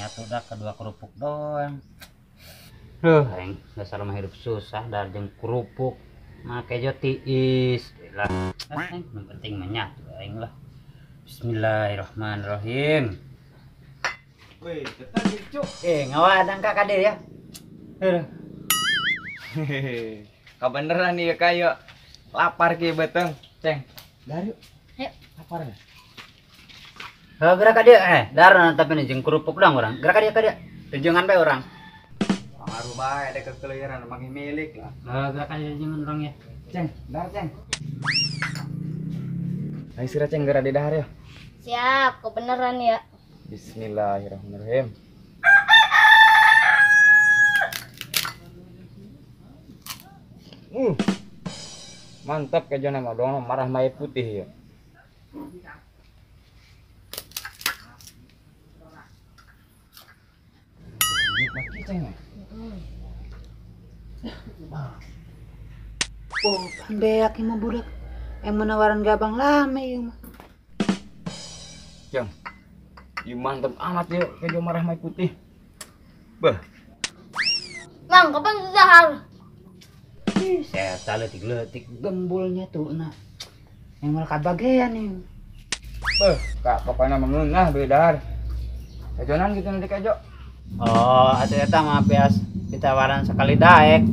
Nyatu dah kedua kerupuk doang. Aing dasar mah hidup susah dar jeung kerupuk. Make jo tiis lah. Yang penting mah nyatu aing lah. Bismillahirrahmanirrahim. Weh, tetap cuk. Ngawadang Kak Kadir ya. Hehehe. Kabeneran nih kayak lapar ki beteng. Ceng, dar yuk. Ayo. Lapar ya? Gerak dia, dar tapi nih jeung kerupuk dong orang. Gerak dia, dia. Tujuan bae orang. Pangaruh bae ada kekeliran mangi milik lah. Gerak dia jeung orang ya. Ceng, dar ceng. Ayo sira ceng gerak di dahar ya. Siap, kebenaran ya. Bismillahirrahmanirrahim. Mantap kejona mah dong marah mai putih ya. Oh, pandeak mah budak yang menawaran gabang lame ieu mah. Jang. Ieu mantep amat ieu kejo marah mai putih. Bah. Mang, kapan dahar? Ih, saya leutik-leutik gembulnya tuh nah. Yang malah kabagean nih. Bah, kak pokoknya mengeunah beuh dahar. Kejonan gitu nanti kejo. Oh, atuh eta mah bias ditawaran sekali daek.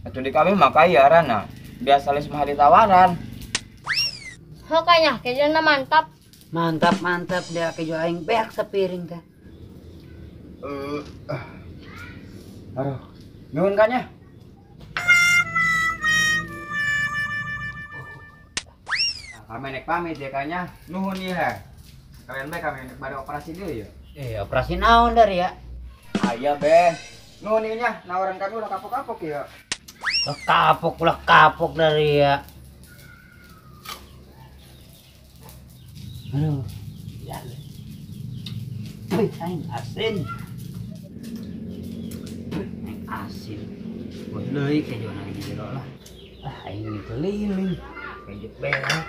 Atuh di kami mah kaya arana. Biasa les mah ditawaran. Makanya kejona mantap. Mantap, mantap dia kejo aing beak sepiring teh. Aduh, nuhun kanya. Nah, kami nek pamit ya kanya. Nuhun ya. Kalian bae kami nek bade operasi deui ya. Operasi naon dari ya? Aya be. Nuhun ieu nya, nawaran kami ulah kapok-kapok ya. Ulah kapok dari ya. Aduh, ya. Wih, aing asin. Aing asin. Wah, leuy kejo na jero lah. Ah, aing keliling. Kejo berak.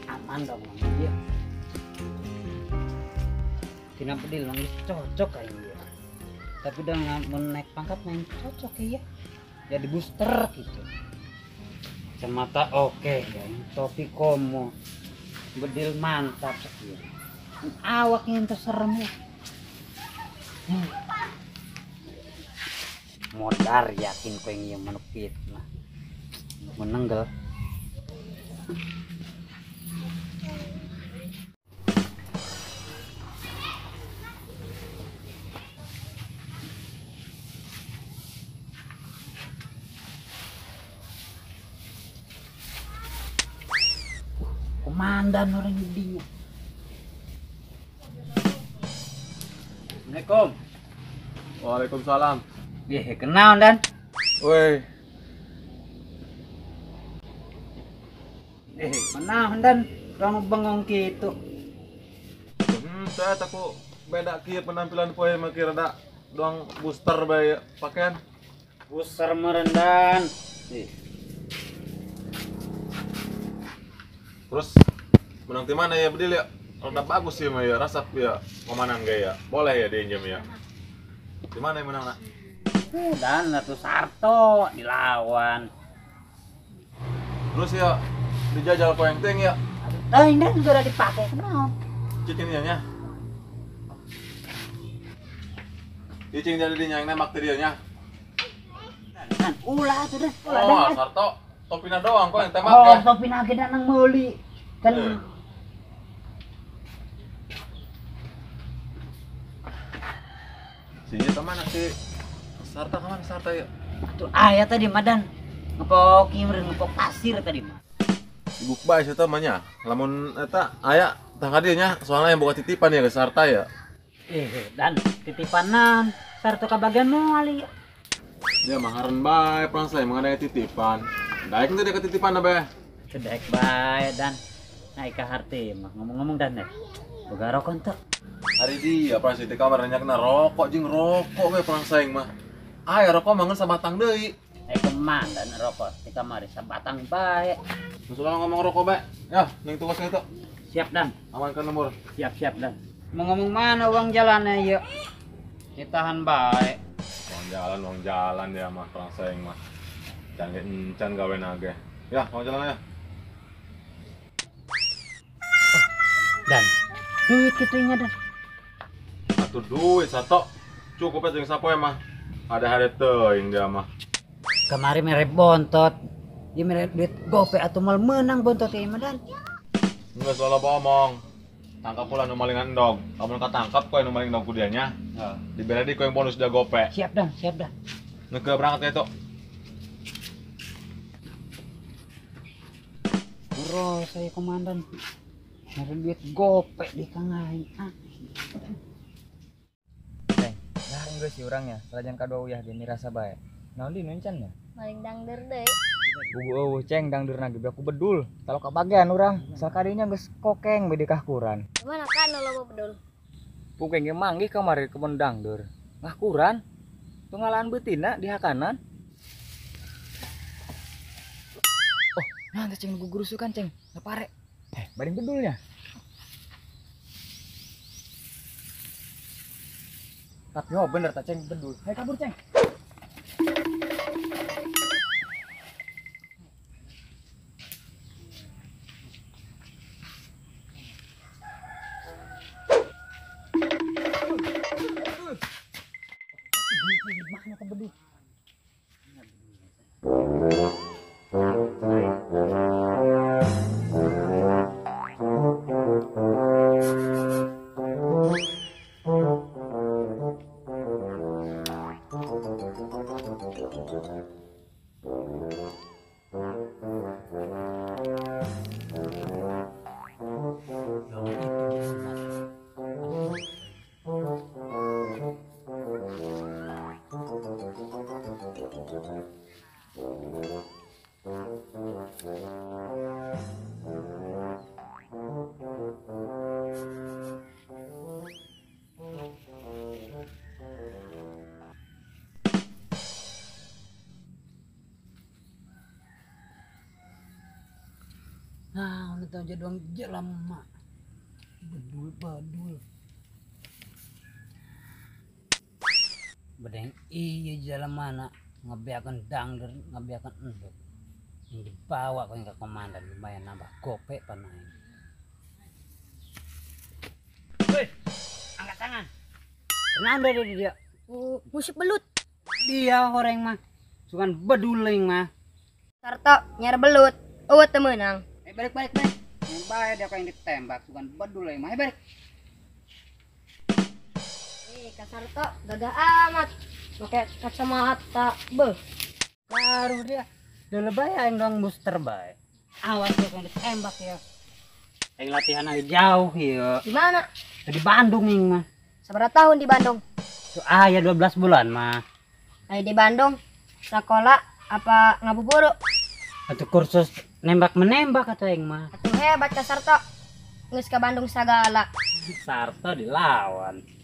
Aman dong dia. Tina bedil nangis cocok kayaknya dia. Tapi udah mau naik pangkat main cocok ya. Jadi booster gitu. Kacamata oke, ya. Topi komo. Bedil mantap sekian. Awaknya yang terserem ya. Modar yakin kau yang manuk fitnah. Menenggel. Komandan orang dinya. Assalamualaikum. Waalaikumsalam. Ih, kenal dan. Woi. Kenal dan. Kamu bengong gitu. Saya takut beda kieu penampilan poe mah kira rada doang booster bae pakaian. Booster merendan. Terus menang di mana ya bedil ya? Rada bagus sih mah ya, rasap ya. Komanan gaya. Boleh ya diinjem ya. Di mana yang menang nak? Dan atuh Sarto dilawan. Terus ya dijajal koeng ting ya. Aduh, ini juga udah dipakai kenapa? Cicing nya. Cicing jadi dinya yang nembak tadi nya. Dan ulah tuh dah. Oh, Sarto topina doang kok yang tembak. Oh, topina ge nang meuli. Kan Si ieu mana si Sarta kemana Sarta ya? Atuh aya tadi madan. Ngepok ieu ngepok pasir tadi mah. Sibuk bae eta mah nya. Lamun eta aya tah ka dieu nya, soalnya yang buka titipan ya ke Sarta ya. Dan titipanan Sarta kabagian moal ieu. Dia mah ngaran bae perang saya mengadai titipan. Daek teh dia ketitipan bae. Teu daek bae dan naik ka harti mah ngomong-ngomong dan deh. Boga rokok teu? Hari dia perang saya di kamar nanya rokok jeung rokok we perang saing mah. Aya rokok mangan sabatang deui. Komandan rokok di kamar sabatang bae. Terus ngomong rokok bae. Ya, ning tugas itu. Siap dan. Amankan nomor. Siap-siap dan. Mau ngomong mana uang jalannya yuk? Ditahan bae. Uang jalan dia mah perang saing mah. Jangan encan gawe nage. Ya, uang jalan ya. Dan duit kitunya dan. Atuh duit satu. Cukup aja jeung sapoe mah. Ada hari teuing dia mah. Kemarin mere bontot. Dia mere duit gope atau mal menang bontot ya mah dan. Enggak soal omong. Tangkap pula nu malingan endog. Lamun katangkap koe nu maling endog ku dia nya. Heeh. Dibere di koe yang bonus dia gope. Siap dan, siap dan. Nege berangkat itu. Bro, saya komandan. Mere duit gope di kang aing. Ah. Ceng, dah geus si urangnya, selajan kadua uyah ge mirasa bae. Naon di nuncan ya? Maling dangder deui. Bugu eueuh ceng dangdeurna ge aku bedul. Kalau kabagean urang, sakadinya geus kokeng bede kahkuran. Mana kan loba bedul? Pukeng ge manggih kamari kebon dangder. Ngahkuran. Tunggalaan beutina di hakanan. Oh, nah teh ceng gugurusukan ceng. Ngapare. Badeng bedulnya. Tapi oh bener tak ceng bedul. Hai kabur ceng. Nah, udah tahu doang jalan mak. Bedul. Bedeng iya jalan mana ngebiakan dangder, ngebiakan endok. Yang dibawa ke komandan lumayan nambah gope panain. Woi, angkat tangan. Kenapa dia? Musik belut. Dia orang mah, sukan beduling mah. Sarto nyar belut, eueuh teu meunang. Balik. Yang bae dia yang ditembak, bukan bedul yang mah. Balik. Kak Sarto gagah amat. Pakai kacamata. Beuh. Baru dia. Udah lebay aing dong booster bae. Awas dia yang ditembak ya. Aing latihan aja jauh ya. Di mana? Di Bandung ing mah. Seberapa tahun di Bandung? Tuh ya 12 bulan mah. Ayo di Bandung sekolah apa ngabuburu? Atau kursus nembak menembak atau yang mah. Atuh hebat ka Sarto. Geus ka Bandung sagala. Sarto dilawan.